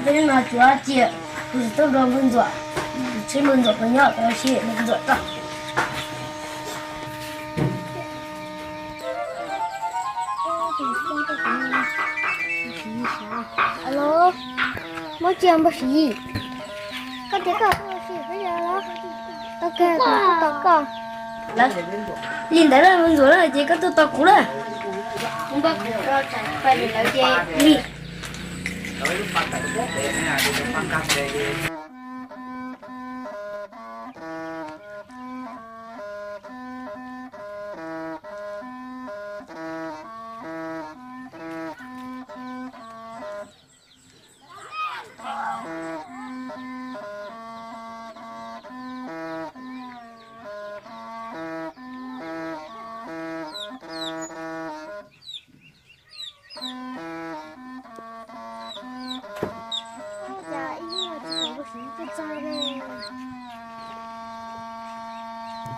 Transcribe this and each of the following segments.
Hnub no tsuav ciaj, kuv tsis tau nrog npawg Ntxuam, tsis npawg Ntxuam puas nyob, tau sib npawg Ntxuam tso. Alo, muab cia npawg Siv, koj tias koj tuaj ua si peb yog los? Tau kawg, kuv tuaj tos koj. Li ntawd na, npawg Ntxuam na, ces koj tuaj tos kuv na. Kuv npaj kuv rau tsam pais lawv ces li. Ua cas ib hnub no tsis pom npawg Siv tuaj txog li?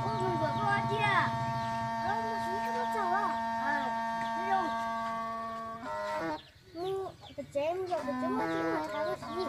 Ua, npawg Ntxuam tuaj tiag. Npawg Siv tuaj txog los? Mus tom tsev, mus tom tsev, mus tom tsev, mus tham npawg Siv.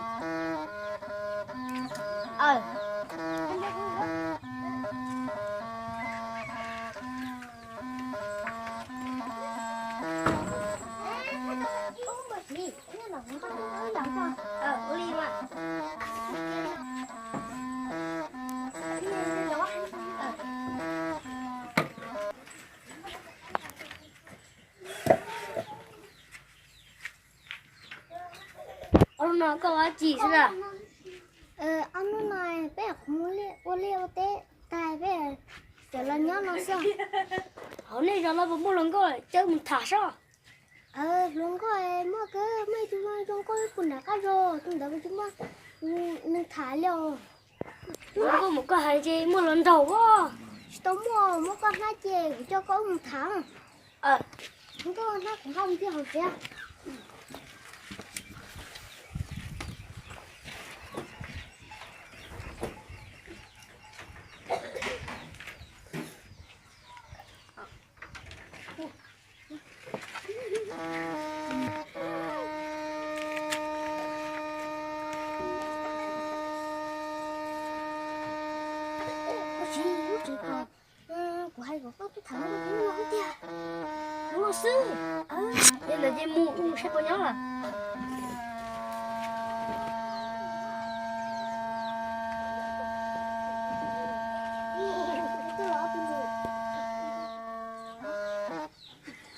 Ob hnub no koj ua dab tsi xwb na? Ob hnub no peb mus ua liaj ua teb tag peb tseem los nyob no xwb. Hauv nej zos no puas muaj hluas nkauj, coj wb mus tham sob. Hluas nkauj muaj kawg, muaj ib tug zoo nkauj ib puag nram qab zos, tus ntawd mas tsis muaj neeg tham li os. Hluas nkauj mas koj hais ces muaj los nraug os. Tsis tau muaj, muab koj hnab ces kuv coj koj wb mus tham. Nkauj hnab kuv nqa mus thiaj hauv tsev. Kuv hais kom koj tuaj tham lub no tiag. Lub no xwb. Ces ntawd ces mus, wb mus saib puas nyob lawm.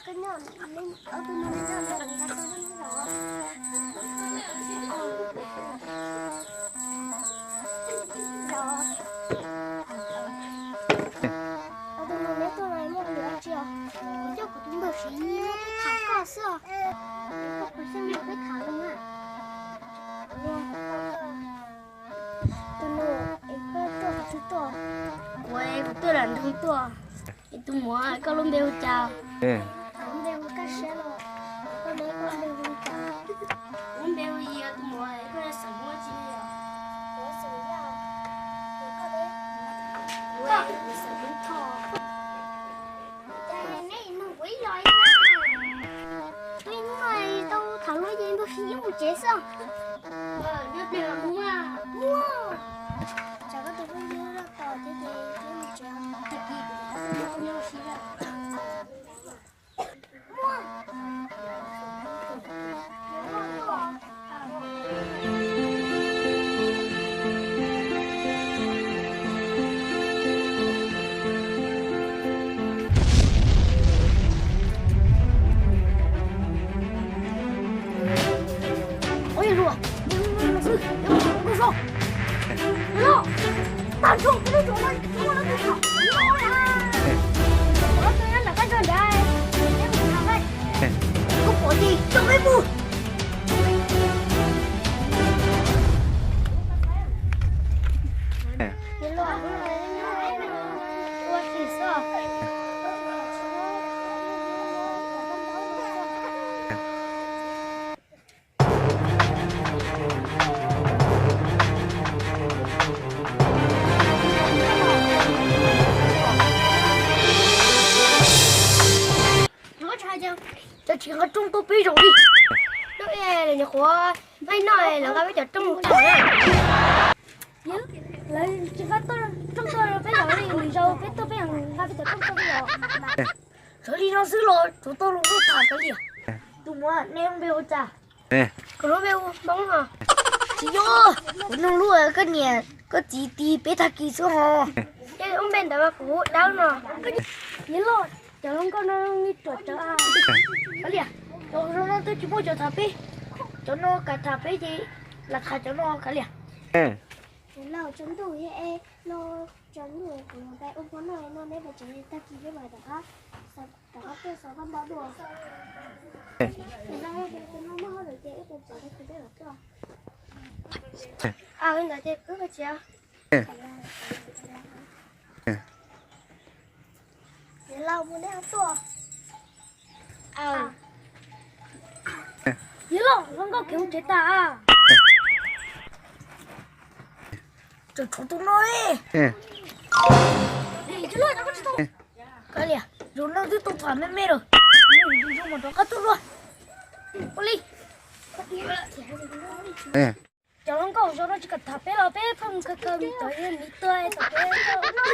Tus no neb tuaj no muaj lus dab tsi os? Kuv coj kuv tus npawg Siv tuaj tham koj xwb os. Koj puas xyeej nrog peb tham lus na? Tus no es koj tuaj qhov twg tuaj? Kuv es kuv tuaj nram nroog tuaj. Es tus muam, koj lub npe hu cas? Kuv lub npe hu Kaj Siab los, koj ne, koj lub npe hu cas? Kuv lub npe hu Yia, tus muam, es koj yog xeem Hmoob tsi li os? Kuv xeem Yaj, es koj ne? Kuv xeem Hmoob Thoj. Ces neb nug kuv ib los ib na. Twb hnub no tau tham luag ces npawg Siv yeej mus tsev xwb. Nyob plig los mus mas. Tsam koj tus phooj ywg loj tos thiab ces twb mus tsev. Tag kis kuv rov qab tuaj nrog koj nyob ua si na. Ua li luag, ua li luag xwb, ua li luag xwb. Tag nrho lub tsev no muaj lub tsev no, no na. Ua tus nyob nram qab zog nrad, neb mus tham peb. Koj pom ces coj peb mus. Ua si xwb. Cov tsis nqa rooj tuaj peb zaum li. Lub ib los nyuam qhuav Aib no lawv nqa peb cov rooj tso na. Lawv tsis nqa rooj tso peb los li, lwm zaus peb tuaj peb nqa peb cov rooj tso peb los. Tshuav li no xwb los tshuav tau los ntuj tas kav liam. Tus muam, nej lub npe hu cas? Kuv lub npe hu Hmoob os. Tsis yog, kuv nug lub koj niam koj txiv tis peb tag kis xwb ho. Ces lub npe ntawd mas kuv hu Dawb no. Yawg loj, cov hluas nkauj no ruam tsawv. Kav liam, cov no twb tsis muaj cov tham peb, cov no kam tham peb ces lam tham cov no kav liam. Los tsaus ntuj thiab es, los tsaus ntuj kuv mus pais ua hmo noj no, neb pais tsev tag kis peb mam rov qab, rov qab tuaj xov koj npau dua. Tus no muaj hauj lwm ces wb pais tsev tag kis peb mam tuaj. Ntawd ces wb pais tsev. Yawg laus, mus neb ho tuaj. Yawg laus, hluas nkauj khiav mus tsev tas. Tseem tshuav tus no. Kav liam, zaum no twb tau tham me me lawm, mus rov qab tuaj dua. Ua li. Cov hluas nkauj zaum no tsis kam tham peb los peb pheej mus khaws khaws cov miv tuag tom peb no.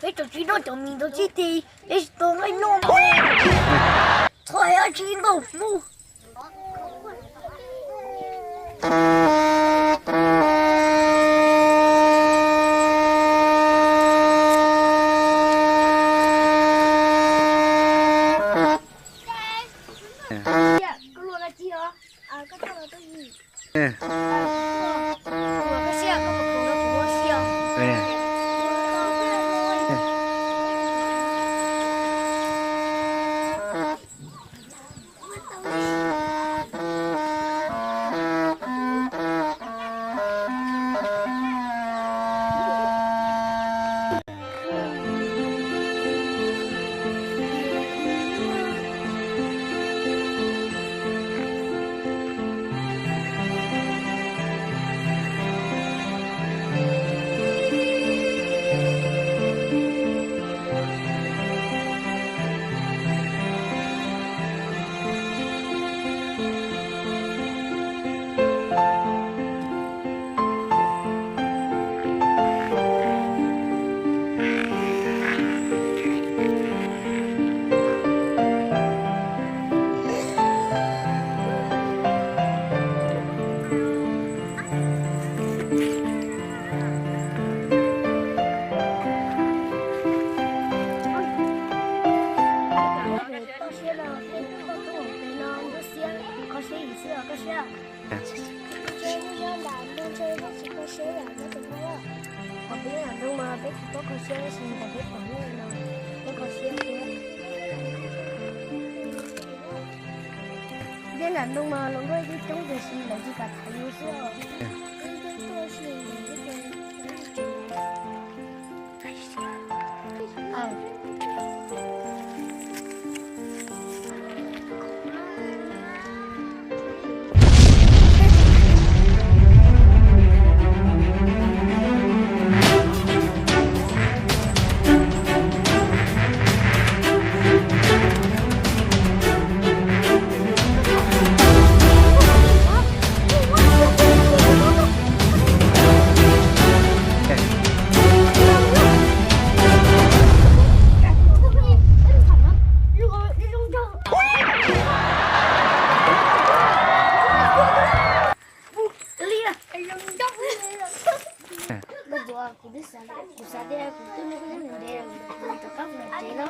Peb tseem tsis noj cov miv ntawd txij ti, peb tsis tau nqaij noj. Txhob hais dab tsi ntau mus. Koj siab no, koj tub hauv pes no ntuj xiab, koj siab yim xwb os koj siab. Ntshe nyob nram ntuj ntshe peb tsis kho siab yam nyob tus no. Ho peb nram ntuj mas peb tsis txhob kho siab tab sis ntawm peb pom nej no, peb kho siab thiab. Peb nram ntuj mas hluas nkauj coob coob tiam sis lawv tsis kam tham yus xwb os. Kuv xav tias kuv twb muaj koj nyob ntev ntev lawm, kuv rov qab mus tsev no.